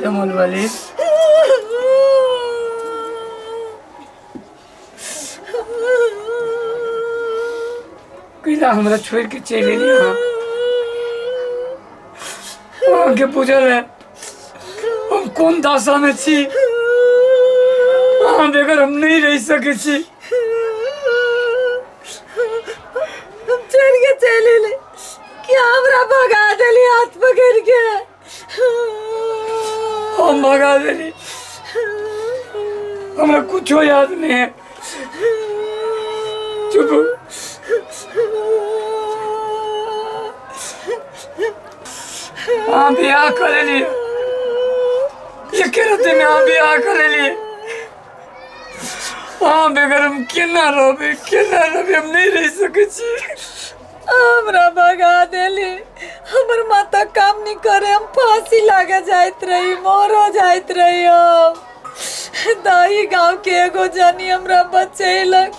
रमन वाली कैला हमरा छोड़ के चलि एली अहाँ? अहाँके बुझल है हम कोन दशा में छी? अहाँ बगैर हम नहीं रह सकै छी। हम छोड़ के चलि एली कि हमरा भगा देली हाथ पकड़ के। हम भगा देली? हमरा कुछो याद नहीं है। चुप। अहाँ बियाह कर लेलिए, एके राति में अहाँ बियाह कर लेलिए। अहाँ बगैर हम केना रहबै, केना रहबै? हम नहीं रह सकै छी। हमरा भगा देली, हमर माता काम नहीं करे, हम फांसी लागे जाइत रही, मरो जाइत रही। हम दही गांव के एगो जनी हमरा बचेलक।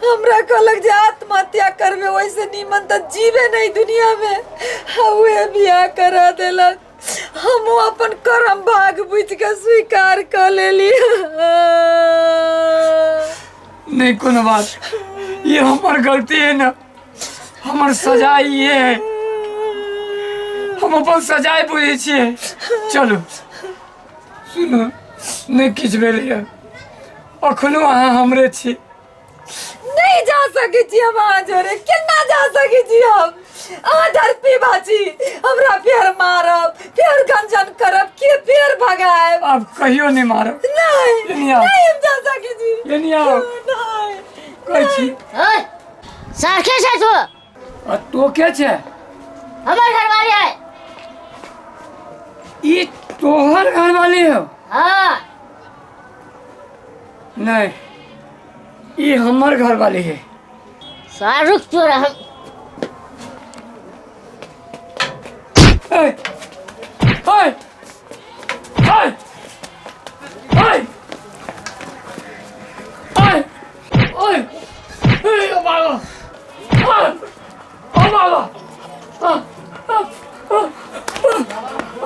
हमरा कहलक जे आत्महत्या करबे वैसे नीमन तऽ जीवे नहीं दुनिया में, आ उहे बियाह करा देलक। हम अपन कर्म भाग बुझ के स्वीकार कऽ लेली। नहीं कोनो बात, ये हमार गलती है ना, हमर सजा ये है, हम अपन सजाए बुझै छियै। चलू सुनू, नहि किछु भेलैए, अखनो अहाँ हमरे छी। नहीं जा सकै छी हम अहाँ जोरे, केना जा सकै छी हम? अहाँ धरती बाजी, हमरा फेर मारब, फेर गंजन करब, के फेर भगायब। आब कहियो नहि मारब। नहीं। एनी आउ। नहीं हम जा सकै छी। एनी आउ। नहीं। कहै छी। ओए सारखे छै तू? आ तो के छै? हमर घरवाली है। ई तोहर घरवाली हो? हाँ। नहीं, ई हमर घरवाली है। शाहरुख तोरा हम ए ए ए ए ए ओए ए, ओ बाबा, ओ ओ बाबा, आ आ आ।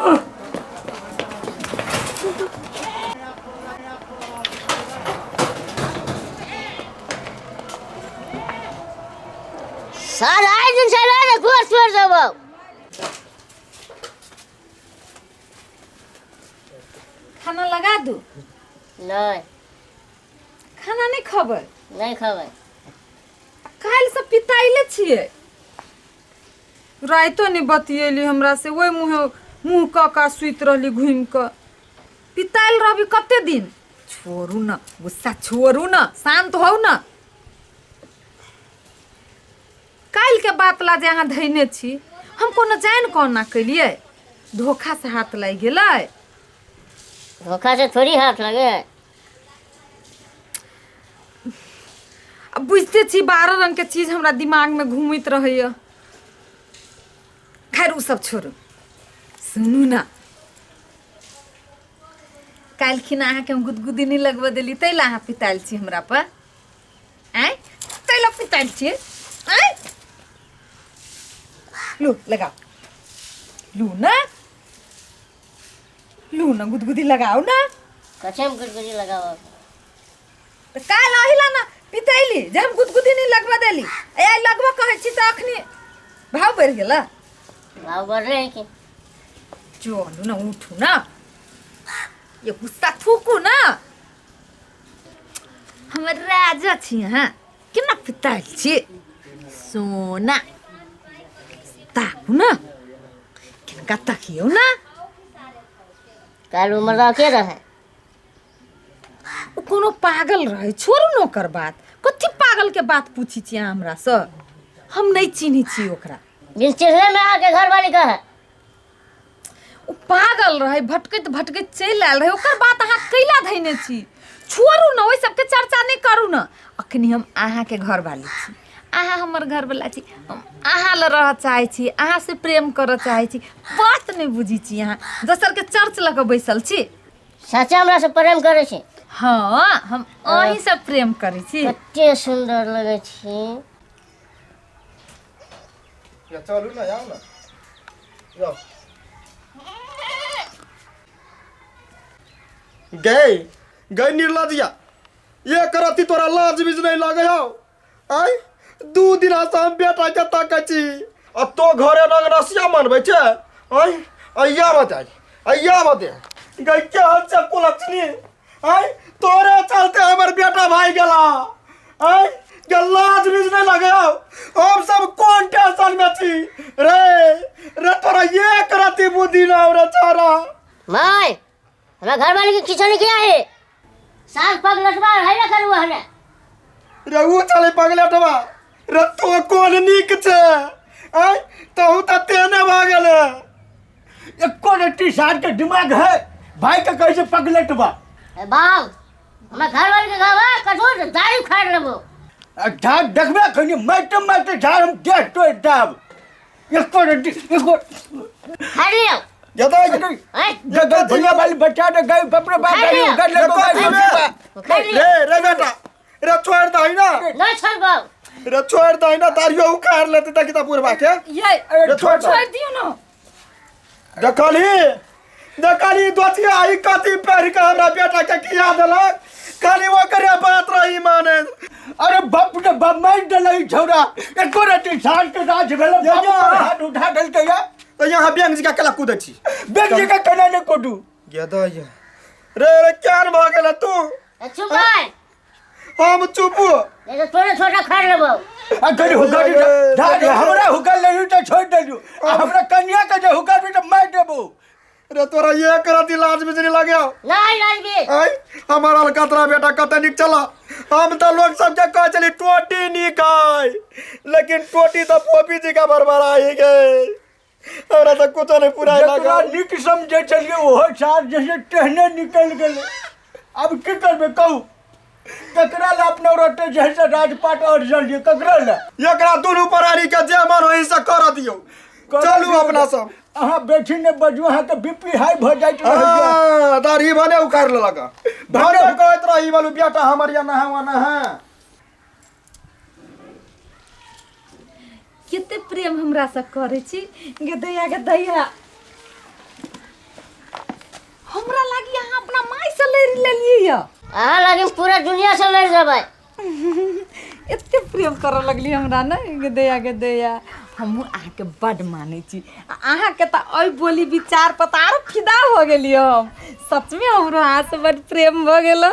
सर आइ दिन से ना घर छोड़ देबो। खाना लगा दू? नहीं। खाना नहीं खबै? नहीं खबै। काल्हि से पिताइले छियै, राइतो नहि बतियेली हमरा से, ओहि मुँहे मुँह कऽ कऽ सुति रहली घुमि कऽ। पिताइल रहबी कते दिन? छोड़ू न गुस्सा, छोड़ू न, शान्त होउ न। काल्हिके बात ला जे अहाँ धैने छी, हम कोनो जानि कऽ ओना केलियै? धोखा से हाथ लागि गेलै। धोखा से थोड़ी हाथ लगे। अब बुझिते छी 12 रंगके चीज हमरा दिमागमे घूमैत रहैए। खैर ओ सब छोड़ू, सुनू न, काल्हिखिन अहाँके हम गुदगुदी नहि लगबऽ देली, ताहि लए अहाँ पितायल छी हमरा पर। आँय, ताहि लए पितायल छियै? आँय, लू लगाओ, लू न, लू न, गुदगुदी लगाओ न। कथी हम गुदगुदी लगाओ? तऽ काल्हि अहिला ने पितैली जे हम गुदगुदी नहि लगबऽ देली, ए आइ लगबऽ कहै छी तऽ अखनी भाव बढ़ि गेल। भाव बढ़ले है कि? चलू ने, उठू ने, ये गुस्सा थूकू ने। हमर राजा छी अहाँ, केना पितायल छी? सोना ताकू ने, किनका तकियौ ने। काल्हि उमर के रहे? ओ कोनो पागल रहै, छोड़ू ने ओकर बात। कथी पागल के बात पूछी छी अहाँ हमरासँ? हम नहि चिन्है छी ओकरा। बिन चिन्हले में आके घर वाली का है। ओ पागल रहै, भटकैत भटकैत चलि आयल रहै। ओकर बात अहाँ कैला धैने छी? छोड़ू ने, ओहि सबके चर्चा नहि करू ने। अखनी हम अहाँके घरवाली छी, अहाँ हमर घरवला छी। हम अहाँ लग रहऽ चाहै छी, अहाँसँ प्रेम करऽ चाहै छी। बात नहि बुझै छी अहाँ, दोसरके चर्च लऽ कऽ बैसल छी। सच्चा हमरा से प्रेम करै छी? हँ, हम अहीँसँ प्रेम करै छी। कते सुन्दर लगै छी। या चलू ने, आउ ने, जाउ। गए गए निर्लजिया, ये करती तोरा लाज बीज नहीं लगे हौ? आय 2 दिन से हम बेटा के ताकै छी आ तो घरे रंग रसिया मनबै छै। आय अइया बताय, अइया बते गई के हम से कुलक्षणी। आय तोरे चलते हमर बेटा भाई गेला। आय के लाज बीज नहीं लगे हौ? हम सब कोन टेंशन में छी रे? रे तोरा एक रति बुद्धि ना रे चारा। My, हमरा घर वाले के किछो नहीं किया है। साल पग लटवा है ना करू हने। रे ऊ चले पगलेटवा, रे तो कोन नीक छै? आय तहु त तेने भऽ गेले। एको रत्ती सार के दिमाग है? भाई के कहै छै पगलेटवा। ए बाप, हमरा घर वाले के घर कठोर दाढ़ी उखाड़ लेबो। आ झाड़ देखबे खनी मारते मारते झाड़ हम देख तोड़ देब। एको रत्ती एको खाड़ लियो। जदा आय गए भैया वाली बच्चा ने गए बाप रे बाप उखाड़ लियो। गए गए गए गए। उखाड़ लियो। रे रे बेटा रे, छोड़ दही ना। नहीं छोड़ बाप। रे छोड़ दही ना, दाढ़ियो उखाड़ लेते देखी त बुढ़बा के। ये रे छोड़ दे। छोड़ि दियौ ने। देखलही देखलही दोतिया, ई कथी पढ़ के हमरा बेटा के किया देलक? खाली ओकरे बात रही माने। अरे बाप रे बाप, मारि देलै छौड़ा। एको रत्ती साल के राज भेलै, ये बाप ये। पर हाथ उठा देलकै या। तऽ यहाँ बैंक जी के केला कूदै छी? बैंक जी के केना नहि कूदू? गेदा ये रे रे, केहन भऽ गेल तू? ए, चुप भाई। हम चुप? नहीं तो थोड़ा छोटा खाड़ लेबो। आ गरी हुकल धार हमरा हुकल लेलू तऽ छोड़ि देलू, आ हमरा कनिया के जे हुकल तऽ मारि देबू। रे तोरा एक रति लाज बिजली लगे? नहीं लाजबी। आय हमार अलकतरा बेटा कते नीक चला। हम तऽ लोग सबके कहै छली टोटी नीक है, लेकिन टोटी तऽ पोपी जी का बरबराई गई। हमरा तऽ कुछो नहीं पूरा जकरा लागल। नीक समझै छलियै ओहो सार जैसे तेहने निकलि गेलै। आब की करबै कहू? ककरा लए अपना रोटे जे है से राजपाट और जलियै, ककरा लए? एकरा दुनू प्राणी के जे मन होई से कर दियौ। चलू अपना सब। अहाँ बेसी नहि बजू, अहाँके बीपी हाई भऽ जाइत रहैए। हाँ, दाढ़ी भने उखाड़ लेलक। भने कहैत रही बोलू बेटा हमर या नहा वना है। कते प्रेम हमरा से करै छी। गे दैया, गे दैया, हमरा लागी अहाँ अपना माय से लड़ि लेलियै यऽ। अहाँ लागी पूरा दुनिया से लड़ जेबै। एते प्रेम करऽ लगली हमरा ने। गे दैया, गे दैया, हमहूँ अहाँके बड्ड मानै छी। आ अहाँके तऽ एहि बोली विचार पर तऽ आरो फिदा भऽ गेलियै हम। सचमे हमरो अहाँसँ बड्ड प्रेम भऽ गेल।